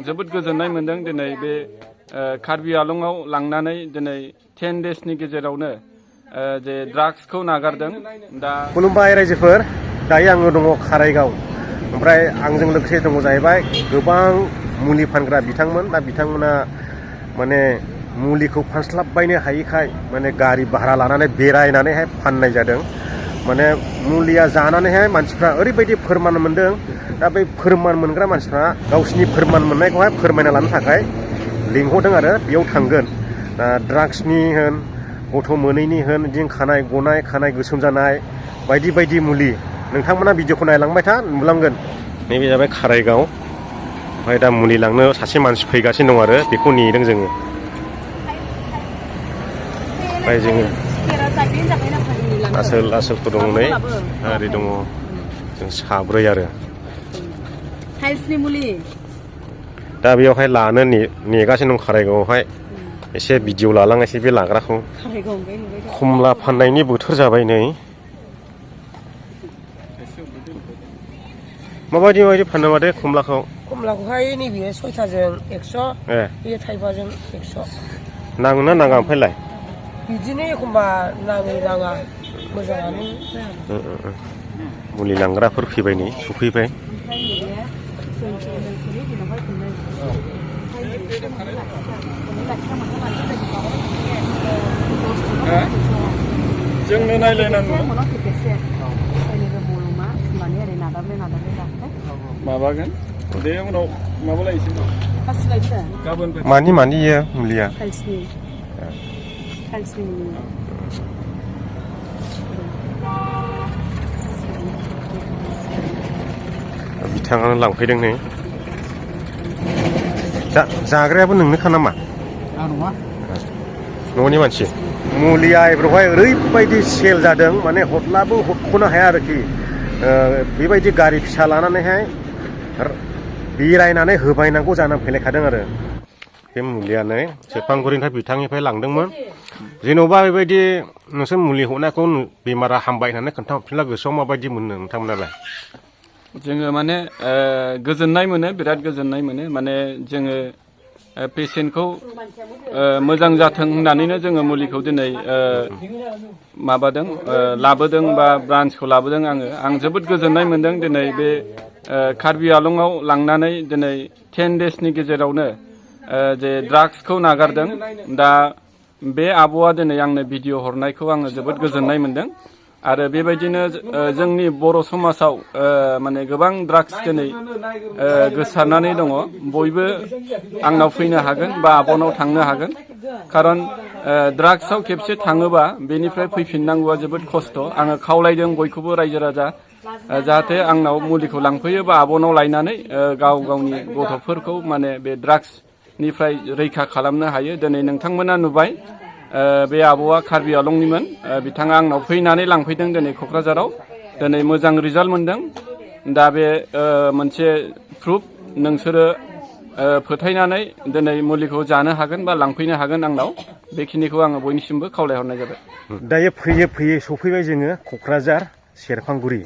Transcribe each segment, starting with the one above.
जोबोद गोजोननाय मोनदों दिनै बे कार्बि आलंआव लांनानै दिनै 10 डेसनि गेजेरावनो जे ड्राग्सखौ नागारदों दा खुलुमबाय रायजोफोर दायो आङो दङ खारायगाव ओमफ्राय आंजों लोगोसे दङ जाहैबाय गोबां मुलि फानग्रा बिथांमोन दा बिथांमोना माने मुलिखौ फानस्लाबबायनो हायिखाय माने गारि भारा लानानै बेरायनानैहाय फाननाय जादों माने मुलिया जानानैहाय मानसिफ्रा ओरैबायदि फोरमान मोनदों दा बै फोरमान मोनग्रा मानसिफ्रा गावसिनि फोरमान मोननायखौहाय फोरमायना लानो थाखाय लिंहरदों आरो बेयाव थांगोन दा ड्राग्सनि होन गथ' मोनैनि होन बिदिनो खानाय गनाय खानाय गोसोम जानाय बायदि बायदि मुलि नोंथांमोना भिडिअखौ नायलांबाय था नुलांगोन नैबे जाबाय खारायगाव ओमफ्राय दा मुलि लांनो सासे मानसि फैगासिनो दं आरो बेखौ नेदों जोङो ओमफ्राय जोङो आसोलफोर दङ नै ओरै दङ जों साब्रै आरो दा बेयावहाय लानो नेगासिनो दं खारायगावआवहाय एसे भिडिअ लालांनोसै बे लाग्राखौ खमला फाननायनि बोथोर जाबाय नै माबायदि फानो माथो खमलाखौहाय नैबे 6थाजों 100 बे थाइबाजों 100 नाङोना नाङा ओमफ्रायलाय बिदिनो एखमबा नाङा मोजाङानो मुलि लांग्राफोर फैबाय नै सफैबाय जोंनो नायलायनांगौ माबागोन दे उनाव माबालायसै गाबोन मानि इयो मुलिया बिथाङानो लांफैदों नै जाग्रायाबो नोंनोखा नामा न'नि मानसि मुलिया एब्रावहाय ओरैबायदि सेल जादों माने हरलाबो हरख'नो हाया आरोखि बेबायदि गारि फिसा लानानैहाय बेरायनानै होबायनांगौ जानानै फैलायखादों आरो बे मुलियानो सेरफांगुरिनिफ्राय बिथांनिफ्राय लांदोंमोन जेन'बा बेबायदि नोंसोर मुलि हरनायखौ बेमारा हामबाय होननानै खोन्थाहरफिनला गोसोआव माबायदि मोनो नोंथांमोनालाय जोङो माने गोजोननाय मोनो बिराद गोजोननाय मोनो माने जोङो पेसेन्टखौ मोजां जाथों होननानैनो जोङो मुलिखौ दिनै माबादों लाबोदों बा ब्रान्सखौ लाबोदों आं जोबोद गोजोननाय मोनदों दिनै बे कार्बि आलंआव लांनानै दिनै 10 डेसनि गेजेरावनो जे ड्राग्सखौ नागारदों दा बे आब'आ दिनै आंनो भिडिअ हरनायखौ आङो जोबोद गोजोननाय मोनदों आरो बेबायदिनो जोंनि बर' समाजाव माने गोबां ड्राग्स दिनै गोसारनानै दङ बयबो आंनाव फैनो हागोन बा आब'नाव थांनो हागोन खारन ड्राग्सआव खेबसे थाङोबा बेनिफ्राय फैफिननांगौआ जोबोद खस्थ' आङो खावलायदों बयखौबो रायजो राजा जाहाथे आंनाव मुलिखौ लांफैयो बा आब'नाव लायनानै गावनि गथ'फोरखौ माने बे ड्राग्सनिफ्राय रैखा खालामनो हायो दिनै नोंथांमोना नुबाय बे आब'आ कार्बि आलंनिमोन बिथाङा आंनाव फैनानै लांफैदों दिनै क'क्राझाराव दिनै मोजां रिजाल्ट मोनदों दा बे मोनसे प्रुफ नोंसोरो फोथायनानै दिनै मुलिखौ जानो हागोन बा लांफैनो हागोन आंनाव बेखिनिखौ आङो बयनिसिमबो खावलायहरनाय जाबाय दायो फैयै सफैबाय जोङो क'क्राझार सेरफांगुरि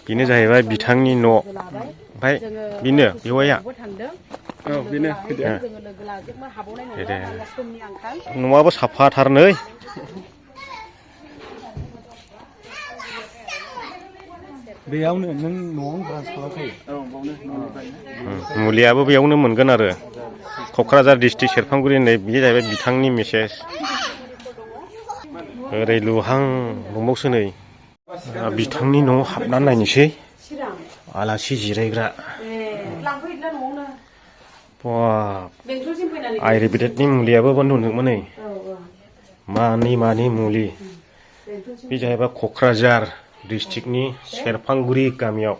बेनो जाहैबाय बिथांनि न' ओमफ्राय बेनो बेवाइया न'आबो साफाथार नै बेयावनो नों न'आवनो ब्रान्स खालामखायो मुलियाबो बेयावनो मोनगोन आरो क'क्राझार डिस्ट्रिक्ट सेरफांगुरि होननाय बेयो जाहैबाय बिथांनि मेसेज ओरै लुहां दंबावसो नै बिथांनि न'आव हाबनानै नायनोसै आलासि जिरायग्रा आयुर्वेदिकनि मुलियाबो दंमोन नै मानि मुलि बे जाहैबाय क'क्राझार डिस्ट्रिक्टनि सेरफांगुरि गामियाव